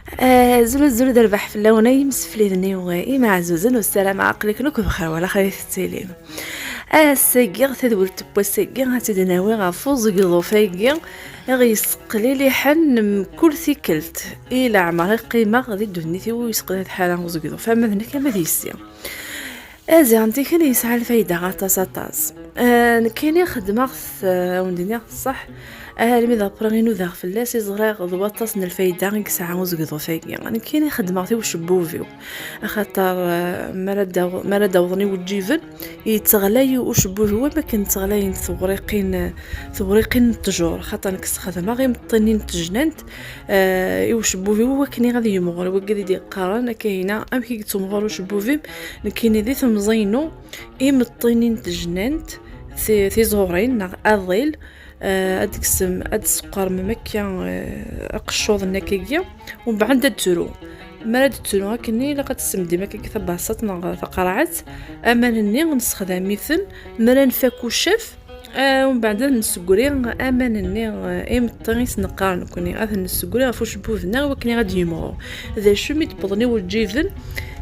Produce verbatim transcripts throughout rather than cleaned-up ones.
Azul azul d rrbeḥ fell-awen ay imsefliden-iw imeɛzuzen, u ssarameɣ aql-iken akk bxir wala xir i tettilim. Ass-agi, tadwilt n wass-agi, ad tt-id-nawi ɣef uzegḍuf-agi i ɣ-yesseqliliḥen mkul tikkelt. I leɛmer i qqimeɣ di ddunit-iw ur yesseqlal ḥala uzegḍuf, ama d nekk ama d yessi. Aziɣ n tikin yesɛa lfayda aṭas, aṭas. Ah, nekkini xeddmeɣ-t, ah, awen-d-iniɣ ṣṣeḥ, armi d après i nudaɣ fell-as i ẓriɣ d waṭas n lfayda i yesɛa uzegḍuf-agi. Nekkini xeddmeɣ-t i ucebbub-iw, axaṭer, ah, mi ara d-aw-, mi ara d-awḍen iweǧǧiben, yetteɣlay ucebbub-iw am akken ttɣlayent tewriqin, tewriqin n ttjur, axaṭer nekk sxedmeɣ imeṭṭi-nni n tejnant, ah, i ucebbub-iw, i wakken ad yemɣur, wagi i d-yeqqaren akka hina, amek i yettumɣur ucebbub-im? Nekkini di temẓi-inu, imeṭṭi-nni n tejnant, ti-, tiẓurin neɣ aḍil, ah, ad d-teksem, ad d-tesqermem akka, ah, aqeccuḍ-nni akkagi, umbeɛd ad d-tru. Mi ara d-tru akkenni, ilaq ad tessemdim akkagi tabaṣaṭ neɣ taqerɛet, aman-nni nessexdam-iten, mi ara nfak ucaf, ah, umbeɛd ad nessegri aman-nni, ah, imeṭṭi i s-neqqar nekkni, ad ten-nessegri ɣef ucebbub-nneɣ i wakken ad d-yemɣu. D acu mi d-wwḍen iweǧǧiben,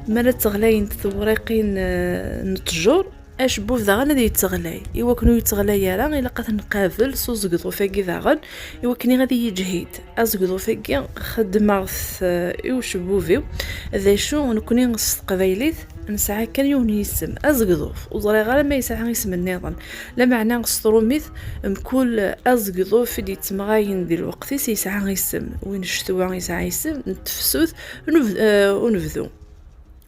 mi ara ttɣlayent tewriqin, ah, n ttjur, acebbub daɣen ad yetteɣlay. I wakken ur yetteɣlay ara, ilaq ad t-nqabel s uzegḍuf-agi daɣen, i wakken ad yeǧhid. Azegḍuf-agi xeddmeɣ-t, eh, i ucebbub-iw. D acu, nekkni s teqbaylit nesɛa kan yiwen yisem, azegḍuf. Ur ẓriɣ ara ma yesɛa isem nniḍen. Lameɛna s trumit, mkul azegḍuf i d-yettemɣayen di lweqt-is yesɛa isem. Win n ccetwa yesɛa isem, n tefsut, n ub-, eh, unebdu.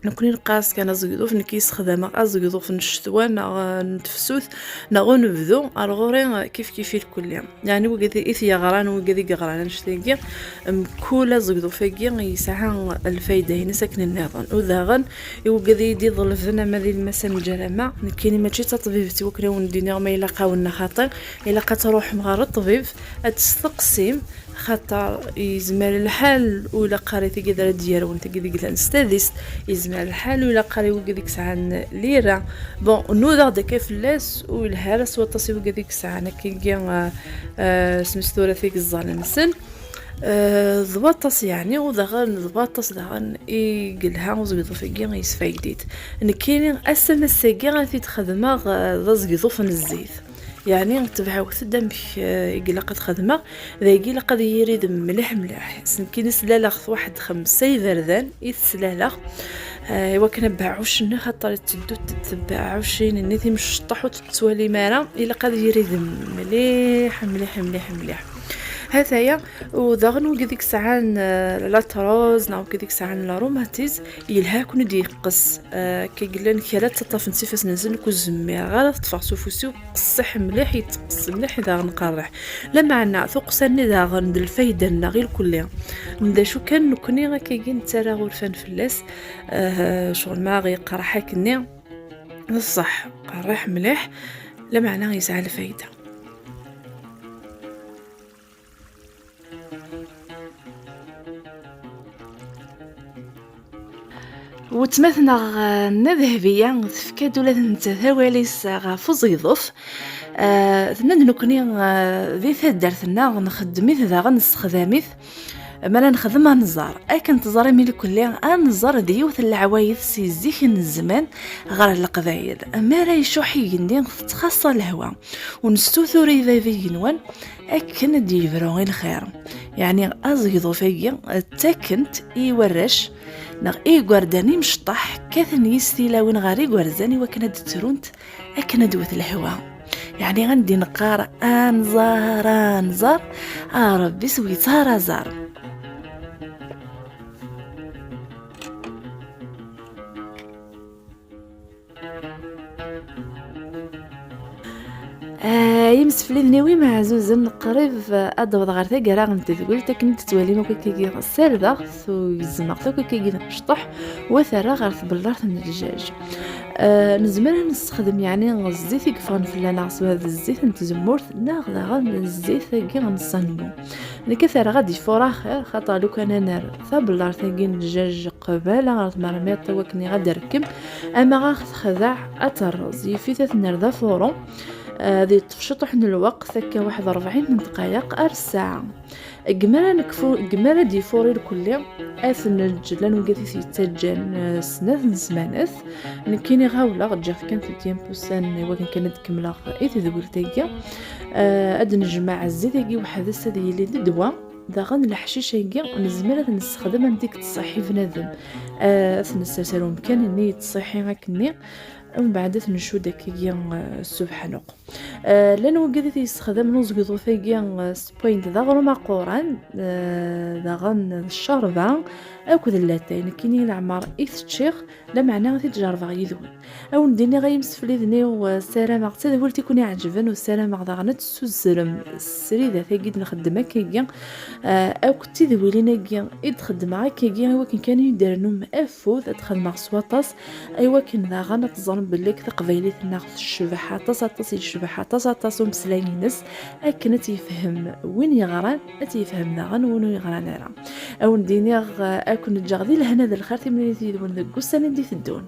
Nekkni neqqar-as kan azegḍuf, nekk yessexdameɣ azegḍuf n ccetwa neɣ, eh, n tefsut neɣ unebdu, ar ɣur-i, eh, kif kif i lkulli. Yeɛni wigad i t-yeɣran, wigad i yeɣran annect-agi, mkul azegḍuf-agi yesɛa lfayda-ines akken nniḍen. U daɣen, i wigad i yi-d-iḍelben ama di lmasa n lǧarama, nekkini mačči d taṭbibt i wakken ad wen-d-iniɣ ma ilaq-awen neɣ xaṭi, ilaq ad truḥem ɣer ṭṭbib, ad testeqsim, xaṭer yezmer lḥal u ilaq ara tigi ara d-yerwen tigi deg llan s tadist, yezmer lḥal u ilaq ara wigi deg sɛan lira. Bon, nudaɣ-d akka fell-as, u yelha ara s waṭas i wigi deg sɛan akkagi, ah, ah, smes tura tigeẓẓal-nsen. Ah, d waṭas yeɛni, u daɣen d waṭas daɣen i yelha uzegḍuf-agi yesfaydit. Nekkini ass amassagi ara t-id-xedmeɣ, ah, d azegḍuf n zzit. Yeɛni tebɛewt-d amek, eh, i ilaq ad xedmeɣ, dagi ilaq ad yiri d mliḥ mliḥ. S nekkini slaleɣ-t waḥed xemsa iberdan i t-slaleɣ, eh, i wakken abeɛɛuc-nni, xaṭer itteddu-d tbeɛɛucin-nni timecṭaḥ ur tettwalim ara, ilaq ad yiri d mliḥ, mliḥ, mliḥ, mliḥ. Hataya, u daɣen wigad i yesɛan, eh, l'arthrose neɣ wigad i yesɛan la rhumatisme, yelha ad ken-id-yeqqes. Eh, akka yellan kra ttaṭṭafen s ifassen-nsen, ur zmireɣ ara ad ṭṭfeɣ s ufus-iw, qessiḥ mliḥ, yettqes mliḥ, daɣen qerriḥ. Lameɛna tuqqsa-nni daɣen d lfayda-nneɣ i lkulli. D acu kan, nekkni akkagi nettarra urfan fell-as, eh, ccɣel ma aɣ-yeqreḥ akkenni, d ṣṣeḥ, qerriḥ mliḥ, lameɛna yesɛa lfayda. Weltma-tneɣ, eh, Nna Dehbiya tefka-d ula d nettat awal-is ɣef uẓegḍuf. Eh, tenna-d nekkni, eh, di taddart-nneɣ nxeddem-it daɣen nessexdam-it. Mi ara nexdem anẓar, akken teẓrim ilkulli, anẓar d yiwet n leɛwayed si zik n zzman ɣer Leqbayel. Mi ara icuḥ igenni, tettxaṣṣa lehwa. U nessutur i bab igenwan akken ad d-yebru i lxir. Yeɛni azegḍuf-agi ttaken-t i warrac neɣ i igerdan imecṭaḥ, kkaten yis tilawin ɣer igerzan i wakken ad d-ttrunt akken ad d-twet lehwa. Yeɛni anda i neqqar anẓar, anẓar, a Rebbi s wi ttaraẓar. Ah, imsefliden-iw imeɛzuzen, qrib, ah, ad d-awḍeɣ ɣer taggara n tedwilt, akken i d-tettwalim akk akkagi ssardeɣ-t u gezmeɣ-t akk akkagi d amecṭuḥ, u ad t-rreɣ ɣer tbellart n ljaj. Ah, nezmer ad nessexdem, yeɛni, zzit i yeffɣen fell-aneɣ, swa d zzit n tzemmurt, neɣ daɣen zzit-agi n ṣṣangu. Nekk ad t-rreɣ ad d-ifuṛ axir, xaṭer lukan ad nerr tabellart-agi n ljaj qbala ɣer tmermiṭ i wakken ad d-rekkem, ama ɣ-texdeɛ ad terreẓ, yif-it ad t-nerr d afuṛu, ah, ad yeṭṭef ciṭuḥ n lweqt, akka waḥed rebɛin n ddqayeq ar ssaɛa. Deg mi ara nekfu, deg mi ara d-ifur irkelli, ad t-neǧǧ, llan wigad i t-yettaǧǧan, eh, snat n zzmanat. Nekkini ɣawleɣ, ǧǧiɣ-t kan telt yimpusan i wakken kan ad kemmleɣ i tedwilt-agi. Eh, ad d-nejmeɛ zzit-agi weḥd-s, ad yili d ddwa. Daɣen leḥcic-agi nezmer ad t-nessexdem anda i yettṣeḥḥi bnadem. Eh, ad t-nessers ar umkan-nni yettṣeḥḥi akkenni, mbeɛd ad t-ncudd akkagi, eh, s ubeḥnuq. Eh, llan wigad i t-yessexdamen uzegḍuf-agi, eh, s point d aɣrum aquran, eh, daɣen d ccerba akked llatay. Nekkini leɛmer i t-ččiɣ, lameɛna ad t-id-jerrbeɣ yid-wen. Ad wen-d-iniɣ ay imsefliden-iw, eh, ssarameɣ d tadwilt i ken-iɛeǧben, u ssarameɣ daɣen ad tessuzrem sridat-agi d-nxeddem akkagi, eh, akked tidwilin-agi i d-xeddmeɣ akkagi, i wakken kan i d-rnum afud, ad t-xedmeɣ s waṭas, i wakken daɣen ad teẓrem belli taqbaylit-nneɣ tecbeḥ aṭas, aṭas, yecbeḥ aṭas, aṭas umeslay-ines, akken ad tt-yefhem win yeɣran, ad tt-yefhem daɣen win ur yeɣran ara. Ad wen-d-iniɣ, eh, ad ken-ǧǧeɣ di lehna d lxir, timlilit yid-wen deg wussan i d-iteddun.